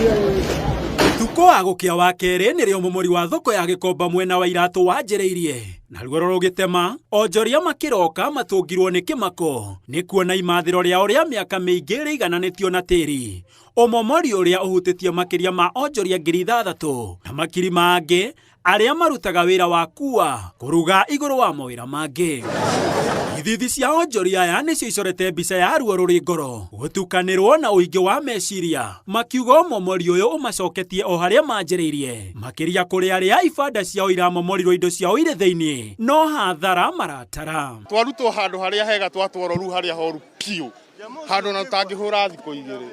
Ũtukũ wa gũkĩa wa kerĩ nĩrĩo mũmori wa thoko ya Gĩkomba mwena wa Iratũ wanjĩrĩirie naruo rũgĩtema onjoria makĩroka matũngirwo nĩ kĩmako nĩ kuona imathĩro rĩao rĩa mĩaka mĩingĩ rĩigananĩtio na tĩri. Ũmomori ũrĩa ũhutĩtie makĩria ma onjoria 6,000 na makiri mangĩ arĩa marutaga wĩra wa kuua kũruga igũrũ wa mawĩra mangĩ. Ithithi cia onjoria aya nĩcio icorete mbica ya ruo rũrĩ ngoro gũtukanĩrwo na ũingĩ wa meciria makiuga ũmomori ũyũ ũmacoketie o harĩa manjĩrĩirie makĩria kũrĩ arĩa ibanda ciao iramomorirwo indo ciao irĩ thĩinĩ no hathara maratara. Twarutwo handũ harĩa hega twatwarwo rĩu harĩa horu piũ handũ na tũtangĩhũra thikũ igĩrĩ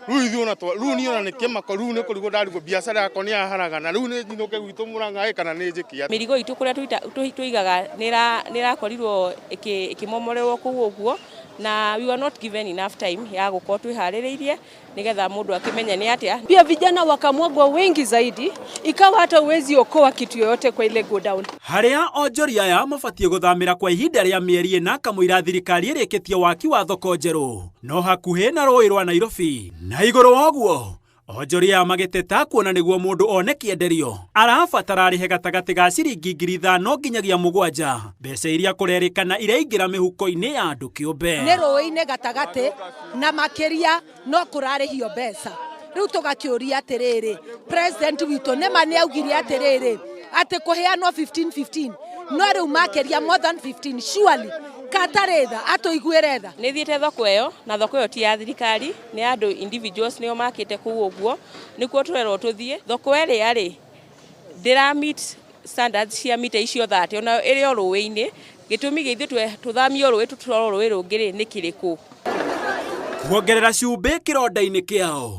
rĩu ithuĩ ona rĩu niĩ ona nĩ kĩmako rĩu nĩ kũrigwo ndarigwo biacara yakwa nĩ yaharagana rĩu nĩ njinũke gwitũ Mũrang'a kana nĩ njĩke atĩa. Mĩrigo itũ kũrĩa tũigaga nĩ ĩrakorirwo ĩkĩmomorerwo kũu ũguo na we were not given enough time ya gũkorwo twĩharĩrĩirie nĩgetha mũndũ akĩmenye nĩ atĩa. Pia vijana wakamwagwa wengi zaidi, ikawa hata uwezi okoa kitu yoyote kwa ile go down. Harĩa onjoria aya mabatiĩ gũthamĩra kwa ihinda rĩa mĩeri ĩna kamũira thirikari ĩrĩkĩtie waki wa thoko njerũ no hakuhĩ na rũĩ rwa Nairobi. Na igũrũ wa ũguo onjoria aya magĩteta kuona nĩguo mũndũ one kĩenderio arabatara arĩhe gatagatĩ ga ciringi 5,000 nginyagia 7 mbeca iria kũrerĩkana iraingĩra mĩhuko-inĩ ya andũ kĩũmbe. Nĩ rũĩ-inĩ gatagatĩ na makĩria no kũrarĩhio mbeca. Rĩu tũgakĩũria atĩrĩrĩ, president witũ nĩma nĩ augire atĩrĩrĩ atĩ kũheanwo 15-15 no rĩu makĩria more than 15 surely katarĩ tha atũiguĩre tha. Nĩ thiĩte thoko ĩyo na thoko ĩyo ti ya thirikari nĩ andũ individuals nĩo makĩte kũu ũguo nĩkuo tũrerwo tũthiĩ. Thoko ĩrĩa rĩ ndĩra meet standards cia mita icio 30 ona ĩrĩ o rũĩ-inĩ gĩtũmi gĩa ithuĩ tũthamio rũĩ tũtwarwo rũĩ rũngĩ rĩ nĩ kĩrĩkũ. Kuongerera cumbĩ kĩronda-inĩ kĩao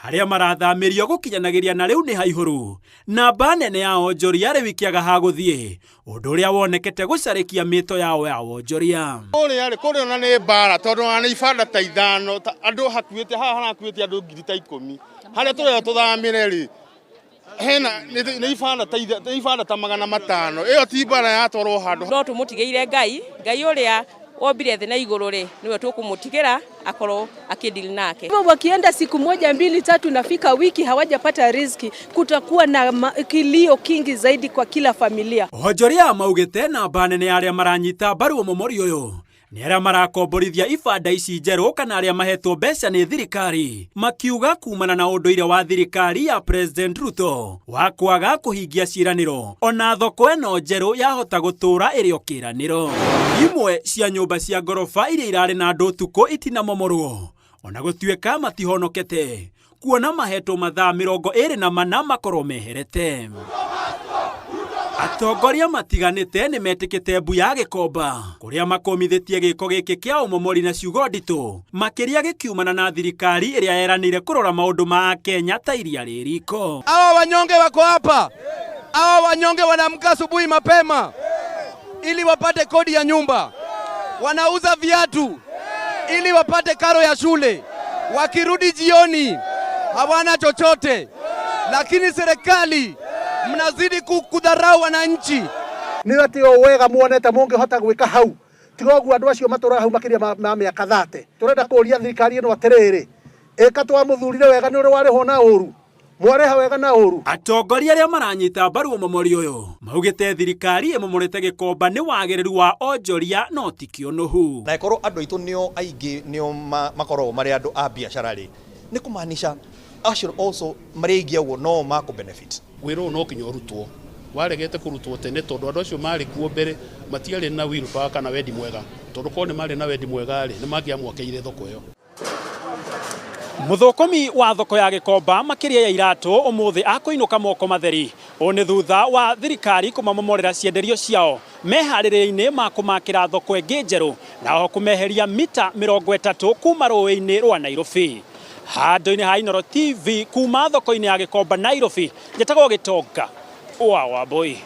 harĩa marathamĩrio gũkinyanagĩria na rĩu nĩ haihũru namba nene ya onjoria rĩu ikĩaga ha gũthiĩ ũndũ ũrĩa wonekete gũcarĩkia mĩto yao ya wonjoria. Kũrĩa rĩ kũrĩa ona nĩ mbara tondũ ona nĩ ibanda ta ithano andũ hakuĩte haha harakuĩte andũ 10,000 harĩa tũrĩa tũthamĩre rĩ hena nĩ ibanda ta ibanda ta 500 ĩyo ti mbara yatwarwo handũ. No tũmũtigĩire Ngai, Ngai ũrĩa wombire thĩ na igũrũ rĩ nĩwe tũkũmũtigĩra akorwo akidili nake. Wakienda siku moja mbili tatu nafika wiki hawajapata riziki, kutakuwa na kilio kingi zaidi kwa kila familia. Onjoria maugĩte namba nene ya arĩa maranyita mbaru ũmomori ũyũ nĩ arĩa marakomborithia ibanda ici njerũ kana arĩa mahetwo mbeca nĩ thirikari makiuga kumana na ũndũire wa thirikari ya President Ruto wa kwaga kũhingia ciĩranĩro ona thoko ĩno njerũ yahota gũtũũra ĩrĩ o kĩĩranĩro. Imwe cia nyũmba cia ngoroba iria irarĩ na andũ ũtukũ itinamomorwo ona gũtuĩka matihonokete kuona mahetwo mathaa 24 makorwo meherete. Atongoria matiganĩte nĩ metĩkĩte mbu ya Gĩkomba kũrĩa makũmithĩtie gĩko gĩkĩ kĩa ũmomori na ciugo nditũ makĩria gĩkiumana na thirikari ĩrĩa yeranĩire kũrora maũndũ ma Akenya ta iria rĩ riko. Hawa wanyonge wako hapa, hawa wanyonge wanaamka asubuhi mapema ili wapate kodi ya nyumba, wanauza viatu ili wapate karo ya shule, wakirudi jioni hawana chochote, lakini serikali mnazidi kudharau wananchi. Nĩ atĩ o wega muonete mũngĩhota gwĩka hau tiga ũguo andũ acio matũraga hau makĩria ma mĩaka 30. Tũrenda kũũria thirikari ĩno atĩrĩrĩ, ĩka twamũthurire wega nĩ ũrĩ warĩhwo na ũru, mwarĩha wega na ũru. Atongoria arĩa maranyita mbaru ũmomori ũyũ maugĩte thirikari ĩmomorete Gĩkomba nĩ wagĩrĩru wa onjoria no ti kĩũnũhu. Na ĩkorwo andũ aitũ nĩo aingĩ nĩo makoragwo marĩ andũ a biacara rĩ, nĩ kũmaanisha acio also marĩ aingĩ ũguo no makũ benefit. Wĩra ũyũ no nginya ũrutwo, waregete kũrutwo tene tondũ andũ acio marĩ kuo mbere matiarĩ na willpower kana wendi mwega, tondũ korwo nĩ marĩ na wendi mwega rĩ nĩ mangĩamwakeire thoko ĩyo. Mũthũkũmi wa thoko ya Gĩkomba makĩria ya Iratũ ũmũthĩ akũinũka moko matheri. Ũũ nĩ thutha wa thirikari kũmamomorera cienderio ciao meharĩrĩria-inĩ ma kũmakĩra thoko ĩngĩ njerũ na oho kũmeheria mita 30 kuma rũĩ-inĩ rwa Nairobi. Handũ-inĩ ha Inooro TV kuma thoko-inĩ ya Gĩkomba Nairobi, njĩtagwo Gĩtonga wa Wambui.